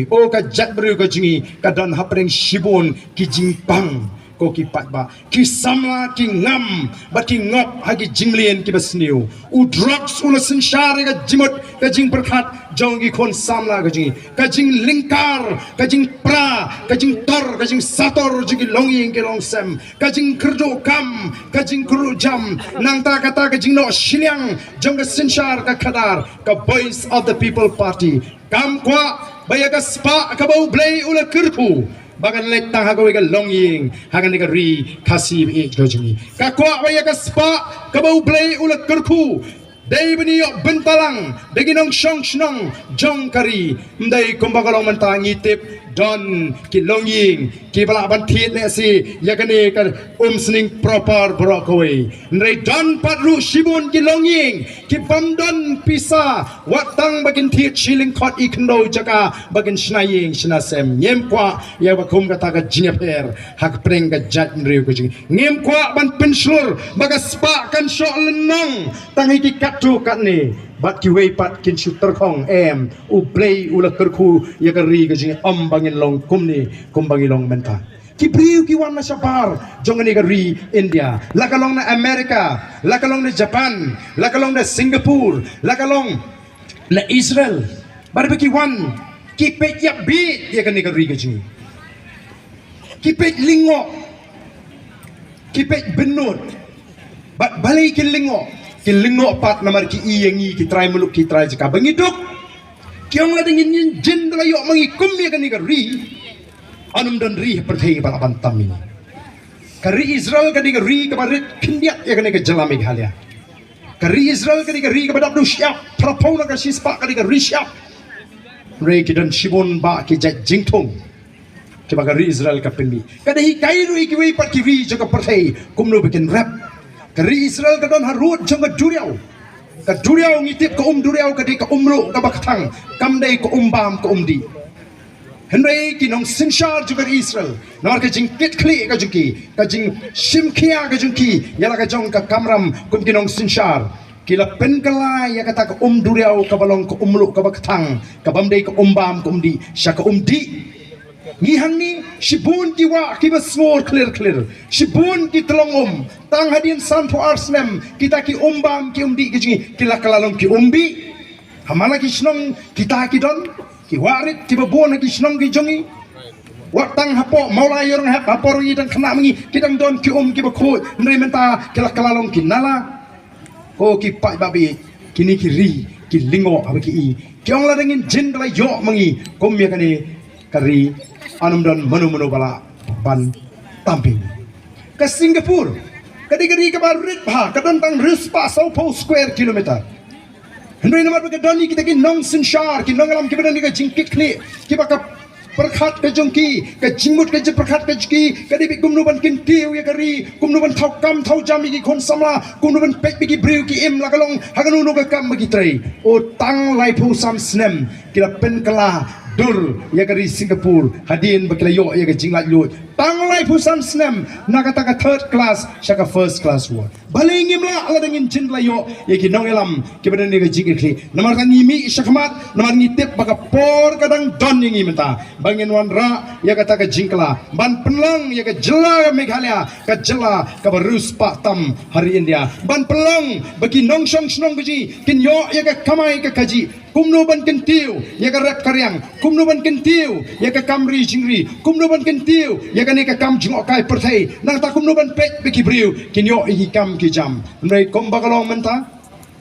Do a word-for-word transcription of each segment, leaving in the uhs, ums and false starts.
O ka jaitbynriew ka jong ngi ka don hapdeng shibun ki jingpang, ko ki paidbah. Ki samla ki ngam bad ki ngop ha ki jingmlien kiba sniew. U drugs u la synshar ïa ka jingmut ka jingpyrkhat jong ki khun samla ka jong ngi. Ka jinglyngkar, ka jingpra, ka jingtor, ka jingsator jong ki longïing ki longsem, ka jingkyrduh kam, ka jingkyrduh jam. Nangta kata ka jingnoh shiliang jong ka synshar ka khadar, ka Voice of the People Party. Kam kwah ba ïa ka spah kaba U Blei u la kyrkhu ba kan leit tang ha kawei ka longïing ha kane ka ri Khasi ba ïeit ka jong ngi. Ka kwah ba ïa ka spah kaba U Blei u la kyrkhu dei ban ïoh bynta lang da ki nongshong shnong jong ka ri. Ym dei kumba ka long mynta, ngi tip don ki longïing kiba lah ban thied lehse ïa kane ka Umsning proper baroh kawei. Hynrei don pat ruh shibun ki longïing ki bym don pisa, wat tang ba kin thied shi lyngkhot i khyndew jaka ba kin shna ïing shna sem. Ngim kwah ïa ba kum kata ka jingïapher ha ka pdeng ka jaitbynriew ka jong ngi. Ngim kwah ban pynshlur ba ka spah kan shoh lynnong tang ha ki katto katne bad kiwei pat kin shu tyrkhong. Em, U Blei u la kyrkhu ïa ka ri ka jong ngi, ym ba ngin long kumne kumba ngi long mynta. Ki briew ki wan na shabar jong kane ka ri India, la ka long na America, la ka long na Japan, la ka long na Singapore, la ka long na Israel. Bad ba ki wan ki peit ïa bit ïa kane ka ri ka jong ngi. Ki peit lyngngoh, ki peit bynnud. Bad balei ki lyngngoh? Ki lyngngoh pat namar ki i ïa ngi ki trai muluk ki trai jaka ba ngi duk. Ki ong lada ngin jin da la ïoh ma ngi kum ïa kane ka ri, yn ym don ri ha pyrthei ba lah ban tam ïa ngi. Ka ri Israel ka dei ka ri kaba rit khyndiat ïa kane ka jylla Meghalaya. Ka ri Israel ka dei ka ri kaba dap duh shyiap, phraphew na ka shispah ka dei ka ri shyiap. Hynrei ki don shibun bah ki jait jingthung kiba ka ri Israel ka pynmih. Ka dei hikai ruh ïa kiwei pat ki ri jong ka pyrthei kumno ba kin rep. Ka ri Israel ka don harud jong ka duriaw. Ka duriaw ngi tip ka um duriaw ka dei ka um ruh kaba kthang, kam dei ka um bam ka um dih. Hynrei ki nongsynshar jong ka ri Israel, namar ka jingkitkhlieh ka jong ki, ka jingshim khia ka jong ki ïa la ka jong ka kamram kum ki nongsynshar, ki la pynkylla ïa kata ka um duriaw kaba long ka um luh kaba kthang, ka bym dei ka um bam ka um dih, sha ka um dih. Ngi hangne shibun ki wah kiba sngur khlir khlir, shibun ki tlong um, tang hadien sanphew ar snem kita ki um bam ki um dih ki jong ngi ki la kylla long ki um bih. Ha man la ki shnong kita ki don ki wah rit kiba bun ha ki shnong ki jong ngi. Wat tang hapoh Mawlai Ïewrynghep, hapoh Rangï dang khynnah ma ngi ki dang don ki um kiba khuid, hynrei mynta ki la kylla long ki nala. Ko ki paidbah ba ïeit, kine ki ri ki lyngngoh haba ki i, ki ong lada ngin jin da la ïoh ma ngi kum ïa kane ka ri, yn ym don mano mano ba lah ban tam ïa ngi. Ka Singapore ka dei ka ri kaba rit bha, ka don tang hynriew spah sawphew square kilometer. Hynrei namar ba ka don ïa kita ki nongsynshar, ki nongïalam kiba don ïa ka jingkitkhlieh, kiba ka pyrkhat ka jong ki, ka jingmut ka jingpyrkhat ka jong ki ka dei beit kumno ban kyntiew ïa ka ri, kumno ban thaw kam thaw jam ïa ki khun samla, kumno ban peit ba ki briew ki im la ka long ha kano kano ka kam ba ki trei. O, tang laiphew san snem ki la pynkylla dur ïa ka ri Singapore hadien ba ki la ïoh ïa ka jinglaitluid. Tang laiphew san snem, na kata ka third class sha ka first class ward. Balei ngim lah lada ngin jin da la ïoh ïa ki nongïalam kiba don ïa ka jingkitkhlieh? Namar ka ngi mih shakhmat, namar ngi tip ba ka por ka dang don ïa ngi mynta ba ngin wanrah ïa kata ka jingkylla ban pynlong ïa ka jylla Meghalaya ka jylla kaba riewspah tam ha ri India, ban pynlong ba ki nongshong shnong ka jong ngi kin ïoh ïa ka kamai ka kajih. Kumno ban kyntiew ïa ka rep ka riang, kumno ban kyntiew ïa ka kam ri jingri, kumno ban kyntiew ïa kane ka kam jngohkai pyrthei, nangta kumno ban peit ba ki briew kin ïoh ïa ki kam ki jam. Hynrei kumba ka long mynta,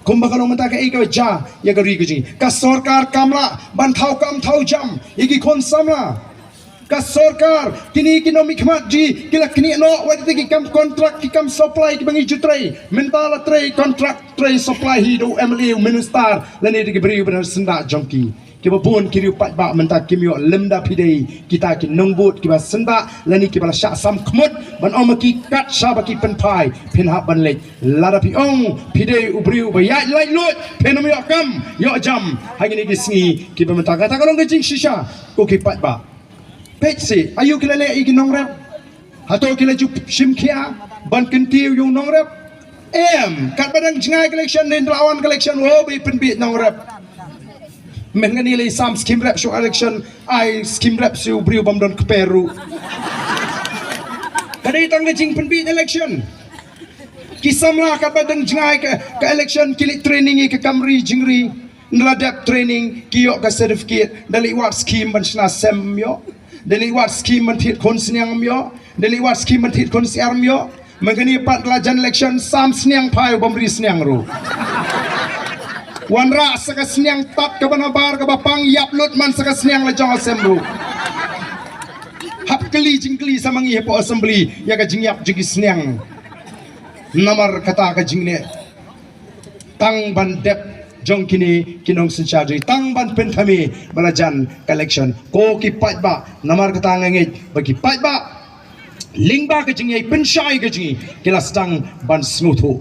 kumba ka long mynta, kaei kaba jia ïa ka ri ka jong ngi? Ka sorkar kam lah ban thaw kam thaw jam ïa ki khun samla. Ka sorkar, kine ki nongmihkhmat jong ngi ki la knieh noh wat ïa ki kam kontrak, ki kam supply kiba ngi ju trei. Mynta la trei kontrak trei supply hi da u M L A, u minister, lane da ki briew ba na syndah jong ki. Kiba bun ki riew paidbah mynta kim ïoh lymda phi dei kita ki nongbud kiba syndah lane kiba la shah sam khmut ban ong ma ki kat shaba ki pynphai phin hap ban leit. Lada phi ong phi dei u briew ba ïaid laitluid, phin ym ïoh kam ïoh jam ha kine ki sngi kiba mynta. Kata ka long ka jingshisha, ko ki paidbah. Peit seh, aïu ki la leh ïa ki nongrep? Hato ki la ju shim khia ban kyntiew ïa u nongrep? Em, katba dang jngai ka election, hynda la wan ka election, oh, ba pynbiej nongrep. Mynta ngi lei sam skim rep shuh election, ai skim rep shuh briew bym don kper ruh. Ka dei tang ka jingpynbit election. Ki samla katba dang jngai ka, ka election ki leit training ïa ka kam ri jingri. Nda la dep training ki ïoh ka certificate, da leit wad skim ban shna sem ym ïoh. Da leit wad skim ban thied khun sniang ym ïoh. Da leit wad skim ban thied khun syiar ym ïoh. Mynta ngi pat la jan election sam sniang phai u bym ri sniang ruh. Wanrah sa ka sniang tat kaba nabar kaba pang ïap lut man sa ka sniang la jong ha sem ruh. Hap kylli jingkylli sa ma ngi hapoh assembly ïa ka jingïap jong ki sniang. Namar kata ka jingleh tang ban dep jong kine ki nongsynshar jong ngi, tang ban pynthame ba la jan ka election. Ko ki paidbah, namar kata nga ngeit ba ki paidbah lyngba ka jingïai pynshai ka jong ngi ki la sdang ban sngewthuh.